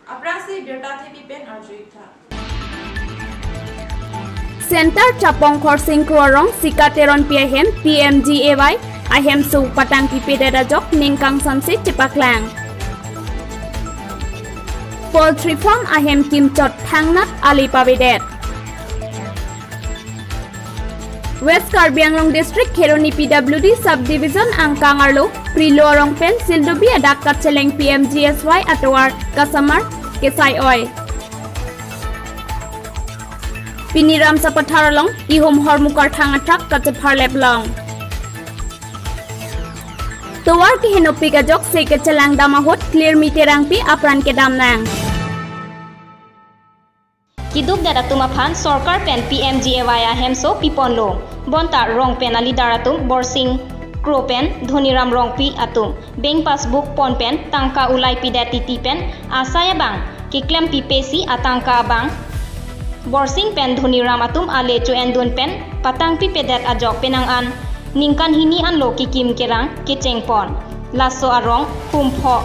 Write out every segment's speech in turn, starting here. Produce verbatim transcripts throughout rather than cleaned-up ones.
Aphrangsi birta thepi pen arju-ik tha. Center Chapong Khorsing Kro arong Sika Teronpi ahem P M G A Y ahemso patangpipedet ajok ningkang samse chepaklang. Poultry farm ahem kimchot thangnat ali pavedet. West Karbi Anglong District Kheroni P W D Subdivision angkang arlo Prilo arong pen Sildubi adak kacheleng P M G S Y atovar kasemar kesai oi. Pini Ramsapathar along ihum hormu karthang athak kachepharlep long. Tovar kehenopik ajok se kechelang dam ahut Klirmi Terangpi apran kedam nang. Kidukdet atum aphan sorkar pen P M G A Y ahemso piponlo. Bonta rong pen a-leader atum Borsing Kro pen Dhoniram Rongpi atum bank passbook pon pen tangka ulaipidet titi pen asai abang keklempipesi atangka abang Borsing pen Dhoniram atum ale cho-endun pen patangpipedet ajok penang an ningkan hini anlo kekim kerang kechengpon. Laso arong humpho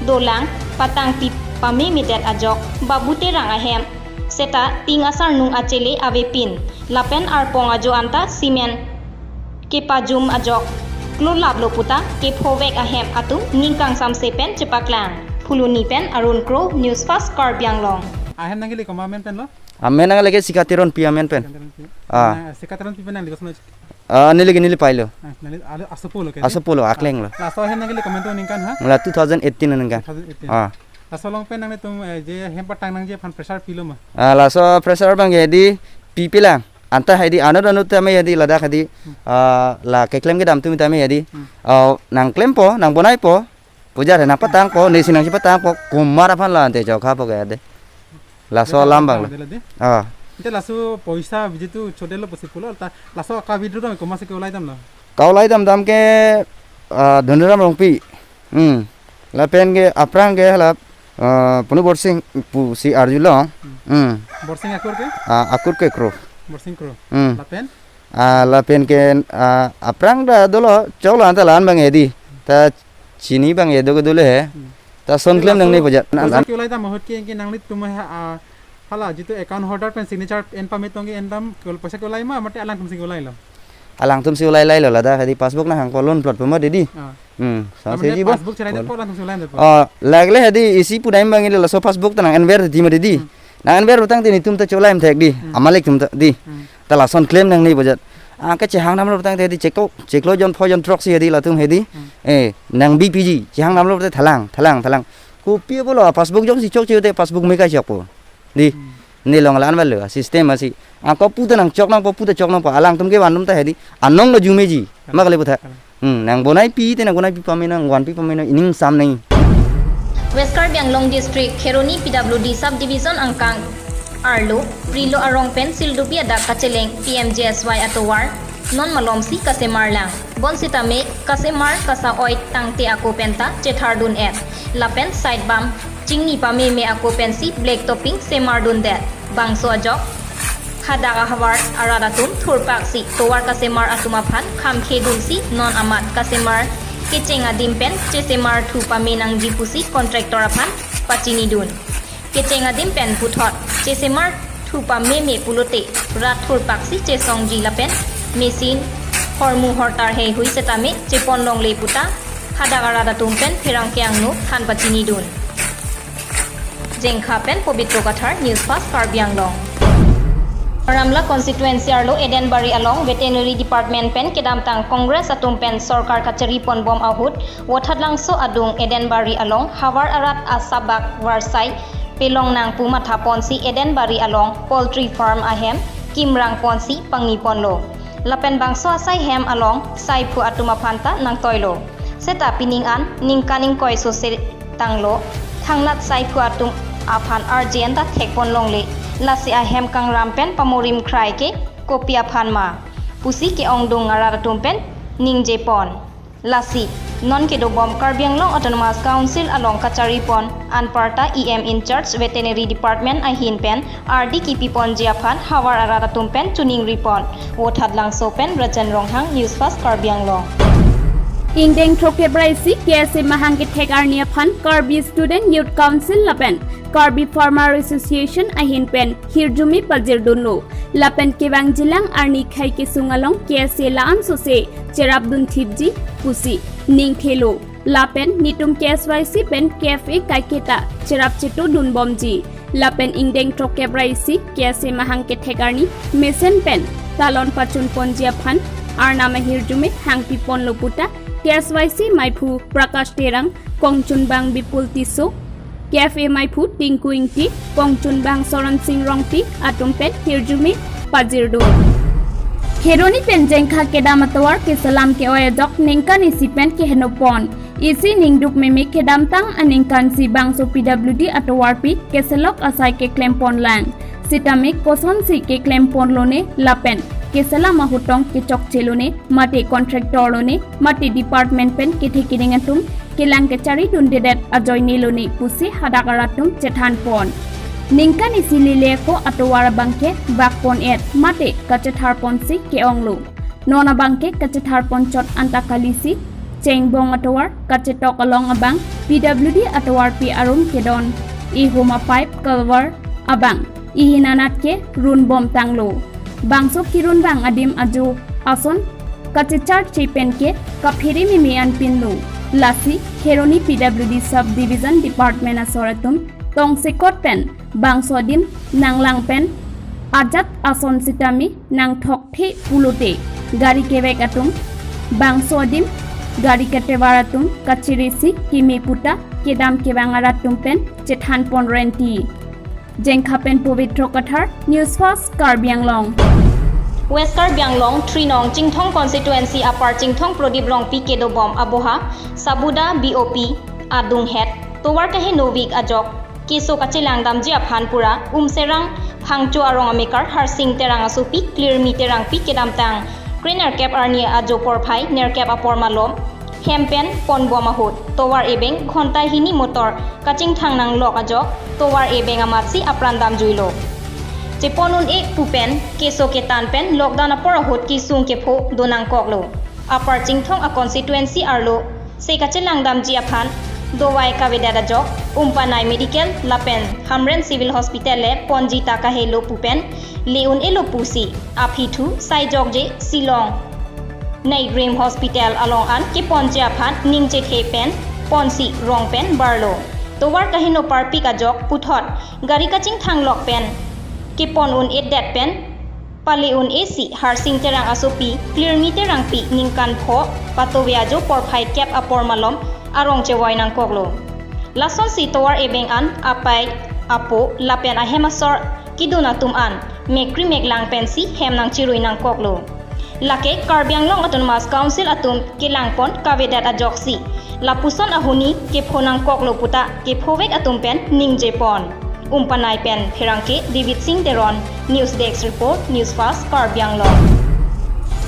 dolang patangpi pamemedet ajok Babu Terang ahem. Seta ting asarnung achele avepin. Lapen arpong ajo anta cement kepajum ajok klolaplo puta kephovek ahem atum ningkang samse pen chepaklang. Phuloni pen Arun Kro, News Fast Karbi Anglong. Ahem nangkele komat amen pen lo? Amen nangle ke Sika Teronpi amen pen. Sika Teronpi. Ah. Nah, Sika Teronpi pen nangli kosonlo? Ah, neli ke neli pailo. Ah, neli alo asopo lo ke? Asopo lo, akleng lo. Ah, laso ahem nangkele komat amen ningkan ha? Mula two thousand eighteen ningkan. Two thousand eighteen. Ah. Laso along pen nanglitum, eh, je hem patang nangji aphan pressure pilo ma? Ah, laso pressure abang ke hedi pipelang. Anta hedi anut anut tame hedi ladak hedi, hmm, ah, la keklem kedam atum tame hedi. Hmm. Ah, nangklempo, nangbonaipo. Pujar nangpatangpo, nesi nangchepatangpo, komat aphan la ante chokhapo ke hedi. Laso alam abang lo. Dela de? Ah. Ante laso poisa abidi tu chodelo pusi pulo, ta laso ka-withdraw dam komatsi ke-ulai damlo? Ka-ulai damdam ke, ah, Dhoniram Rongpi. Hmm. Lapen ke aphrang ke hala, ah, ponu Borsing pusi arjulong. Hmm. Hmm. Borsing akur ke? Ah, akur ke Kro. Borsing Kro. Hmm. Lapen? Ah, lapen ke, ah, aphrang ta dolo, choklo anta la-an abang hedi. Ta chini abang hedo ke dolo he. Hmm. Ta son klem nangne puja. Poisa ke-ulai dam ahut ke, ke nanglitum ha, ah, hala jitu account holder pen signature en pame tong ke-en dam, ke-ul-, poisa ke-ulai ma, mate alangtumsi ke-ulailo? Alangtumsi ulailailo, ladak hedi passbook nanghangpo, loan plot puma hedi. Ah. Hmm, sa mane seji bo. Passbook chelai dam apot alangtumsi ulai dam apot. Oh, lagle hedi isi pudam abang hedi laso passbook ta nang-enver hedi ma hedi. Hmm. Nang-enver putangte netum ta cholai thek hedi. Hmm. Amalik atum ta hedi. Hmm. Ta lason klem nangne puja. Ah, kechehang damlo putangte hedi cheklo, cheklo jon pho jon throksi hedi latum hedi. Hmm. Eh, nang B P G, chehang damlo putangte thalang, thalang, thalang. Kopi apotlo, passbook jongsi chokche te passbook me kachokpo. Hedi. Hmm. Ne long la-an avelo, system asi. Ako puta nangchok nangpo, puta chok nangpo, alangtum kevan atum ta hedi. Anong lo jumeji, ma kali putha. Hmm. Hmm, nangbonaipi te nangbonaipi pame nang, vanpi pame nang, ining sam nang. West Karbi Anglong District, Kheroni P W D Subdivision angkang arlo, Prilo arong pen Sildubi adak kacheleng P M G S Y atovar non malomsi kasemar lang. Bonsitame kasemar kasa-oi tangte ako penta chethardun-et. Lapen side bam chingni pameme ako pensi black topping semardundet. Bangso ajok hadak ahavar arat atum thurpaksi tovar kasemar atum aphan khamkhedunsi non amat kasemar kecheng adim pen chesemar thu pame nangji pusi contractor aphan pachinidun. Kecheng adim pen puthot chesemar thu pameme pulote rat thurpaksi chesongji lapen machine hormu hortar heihui setame chepon longle puta hadak arat atum pen pherangke angno than pachinidun. Jengkha pen Pobitro Kathar, News Fast Karbi Anglong. Ramla constituency arlo Edenbari along Veterinary Department pen kedamtang Congress atum pen sorkar kachari ponbom ahut Vothatlangso adung Edenbari along havar arat asabak varsai pelong nang pu mathaponsi Edenbari along poultry farm ahem kimrang ponsi pangni ponlo. Lapen bangso asai hem along saiphu atum aphanta nangtoilo. Seta pining an ningkan ingkoi sose tanglo thangnat saiphu atum aphan arje anta thekpon longle. Lasi ahem kangram pen pamorim khrai ke kopi aphan ma pusi ke-ongdung arat atum pen ningjepon. Lasi non kedobom Karbi Anglong Autonomous Council along kacharipon anparta E M in charge Veterinary Department ahin pen ardi kipiponji aphan havar arat atum pen chuningripon. Vothatlangso pen Rajan Ronghang, News Fast Karbi Anglong. Ingdeng throkkep ra isi K S A mahang kethek arni aphan Karbi Student Youth Council lapen Karbi Farmer Association ahin pen hirjume pajirdunlo. Lapen kevangjilang arni khei kesung along K S A la-an sose cherapdun thipji pusi ningthelo. Lapen netum K S Y C pen K F A kaiketa cherap chetudunbomji. Lapen ingdeng throkkep ra isi K S A mahang kethek arni mesen pen talon pachunponji aphan Arnam ahirjume hangpiponlo puta K S Y C maiphu Prakash Terang, kongchunbang Bipul Tisso, K F A maiphu Tinku Ingti, kongchunbang Soron Sing Rongpi atum pen hirjume pajirdun. Kheroni pen Jengkha kedam atovar keselam ke-oi ajok ningkan isi pen kehenopon. Isi ningduk meme kedamtang aningkan si bangso P W D atovarpi keselok asai keklemponlang. Sitame kosonsi keklemponlone lapen keselam ahutong kechokchelone mate contractor lone mate department pen kethe keding atum kelang kecharidundedet ajoinelone pusi hadak arat atum chethanpon. Ningkan isi lele ako atovar abangke bakpon-et mate kachetharponsi ke-onglo. Non abangke kachetharponchot anta kalisi chengbong atovar kachetok along abang P W D atovarpi arum kedon, ihum apipe culvert abang ihin anat kerunbomtanglo. Bangso kerunbang adim ajo ason kachecharche penke kaphere meme anpinlo. Lasi Kheroni P W D Sub Division Department asor atum tongsekot pen bangso adim nanglang pen ajat ason sitame nangthokthe pulote gari kevek atum bangso adim gari katevar atum kachere si keme puta kedam kevang arat atum pen chethanpon renti. Jengkha pen Pavitra Kathar, News Fast, Karbi Anglong. West Karbi Anglong, three nong Chinthong constituency apar Chinthong Prodip Rongpi kedobom aboha, Sabuda B O P adunghet, tovar kaheno vik ajok keso kachelangdamji aphan pura Umserang Phangcho arong amekar Harsing Terang asopi Klirmi Terangpi kedamtang kre nerkep arni ajo porphai nerkep apor malom hem pen ponbom ahut tovar ebeng ghonta hini motor kachingthang nanglok ajok tovar ebeng amatsi apran damjuilo. Chepon un-e pu pen keso ketan pen lockdown apor ahut kesung kepho donangkoklo. Apar Chinthong a constituency arlo se kachelangdamji aphan dovai kavedet ajok Umpanai Medical lapen Hamren Civil Hospital le ponji ta kahelo pu pen le un-elo pusi aphi thu saijokje Shillong Nagrem Hospital along an keponji aphan ningchethe pen ponsi rong pen barlo. Tovar kaheno parpik ajok puthot gari kachingthang lok pen kepon un-edet pen pale un-e si Harsing Terang asopi Klirmi Terangpi ningkan pho patove ajo porphai kep apor malom arong chevoi nangkoklo. Lasonsi tovar ebeng an apai apo lapen ahem asor kedun atum an mekri meklang pensi hem nangchirui nangkoklo. Lake Karbi Anglong Autonomous Council atum kelangpon kavedet ajoksi lapuson ahuni kepho nangkoklo puta kephovek atum pen ningjepon. Umpanai pen pherangke David Singh Teron, News Desk Report, News Fast, Karbi Anglong.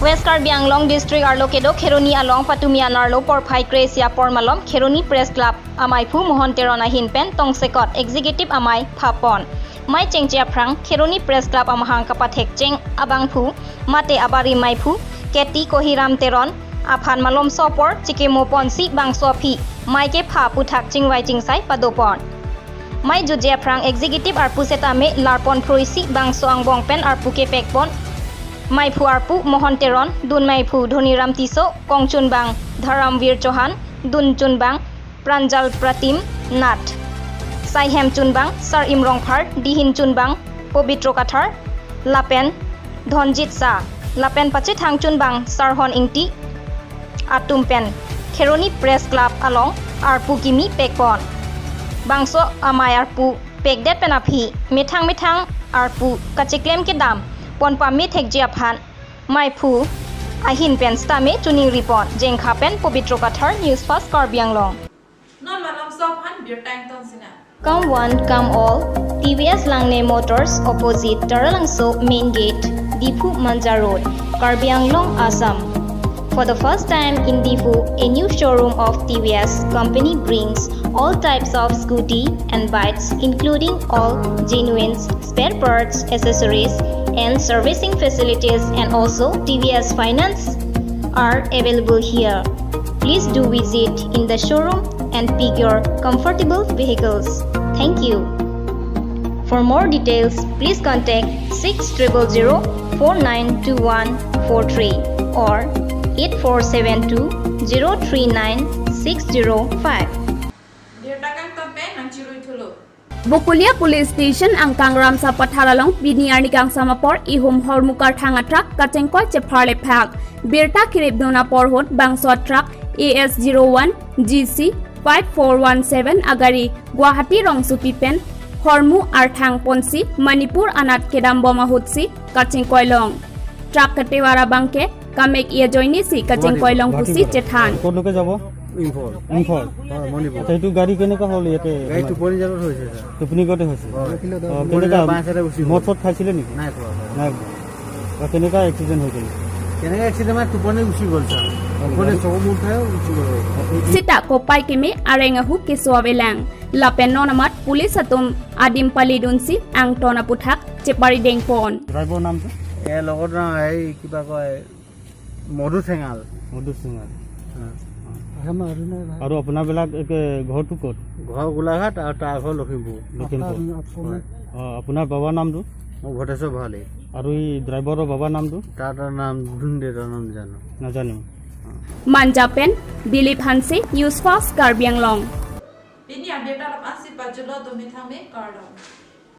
West Karbi Anglong District arlo kedo Kheroni along patumi anerlo porphai kre-isi apor malom Kheroni Press Club amaiphu Mohon Teron ahin pen tongsekot executive amei phapon. Mei chengche aphrang Kheroni Press Club amahang kapathekcheng abangphu mate abari meiphu Keti Kohiram Teron aphan malomso apor chikemo ponsi bangso aphi mei kepha aputhak chingvai chingsai padopon. Mei jutje aphrang executive arpu setame larpon phruisi bangso angbong pen arpu kepekpon. Meiphu arpu Mohon Teron, dun meiphu Dhoniram Tisso, kongchunbang Dharamvir Chauhan, dun chunbang Pranjal Pratim Nath, saihem chunbang Sar-im Rongphar, dihin chunbang Pobitro Kathar, lapen Dhonjit Shah, lapen pachethang chunbang Sarhon Ingti atum pen Kheroni Press Club along arpu kimi pekpon. Bangso amei arpu pekdet pen aphi methang methang arpu kachiklem kedam pon pamethekji aphan meiphu ahin pen sitame choningripon. Jengkha pen Pobitro Kathar, News Fast Karbi Anglong. Non malomso aphan birta ingtong sinang. Come one, come all. T V S Langne Motors, opposite Taralangso Main Gate, Diphu Manja Road, Karbi Anglong, Assam. For the first time in Diphu, a new showroom of T V S company brings all types of scooty and bikes, including all genuine spare parts, accessories, and servicing facilities, and also T V S finance are available here. Please do visit in the showroom and pick your comfortable vehicles. Thank you. For more details, please contact six triple zero four nine two one four three or eight four seven two zero three nine six zero five. Birta kangton pen nangchirui thulo. Bokolia Police Station angkang Ramsa Pathar along pini arni kangsam apor ihum Hormuh Arthang a truck kachingkoi chepharle phak. Birta kirip dun apor ahut bangso a truck A S zero one G C five four one seven agari Guwahati rongsopi pen Hormuh Arthang ponsi Manipur anat kedam bom ahutsi kachingkoi long. Truck katiwar abangke kamek ajoinesi kachingkoi long pusi chethan. ক'লৈকে যাব? ইম্ফল। ইম্ফল। হয়, মণিপুৰ। আচ্ছা, এইটো গাড়ী কেনেকুৱা হ'ল ইয়াতে? গাড়ী টোপনি জালত হৈছে, ছাৰ। টোপনি গতে হৈছে? হয়। অ, মণিপুৰ কেনেকুৱা? বাঁহ চাইডে গুচি গ'ল। মদ চদ খাইছিলে নেকি? নাই খোৱা, ছাৰ। নাই খোৱা। অ, কেনেকুৱা এক্সিডেণ্ট হৈ গ'ল? কেনেকুৱা এক্সিডেণ্ট মানে টোপনি গুচি গ'ল, ছাৰ। অ, টোপনি গাড়ী চকু মুদ খাই গুচি গ'ল। Sita kopai keme areng ahu keso avelang. Lapen non amat police atum adim palidunsi angton aputhak cheparideng pon. ড্ৰাইভাৰৰ নামটো? এ, লগত না, এই কিবা কয়, মধু ঠেঙাল। মধু ঠেঙাল। হা। আৰু আপোনাবিলাক একে ঘৰটো ক'ত? ঘৰ গোলাঘাট আৰু তাৰ ঘৰ লখিমপুৰ। লখিমপুৰ। আপোনাৰ, আপোনাৰ হয়। অ, আপোনাৰ বাবাৰ নামটো? মোৰ ভটেশ্বৰ ভৰালী। আৰু এই ড্ৰাইভাৰৰ বাবাৰ নামটো? তাৰ, তাৰ নাম ধুন দে, তাৰ নাম জানো। নাজানো। অ। Manja pen Dilip Hanse, News Fast Karbi Anglong. Pini abirta lapu-ansi pajutlo, domi thangme, kardom.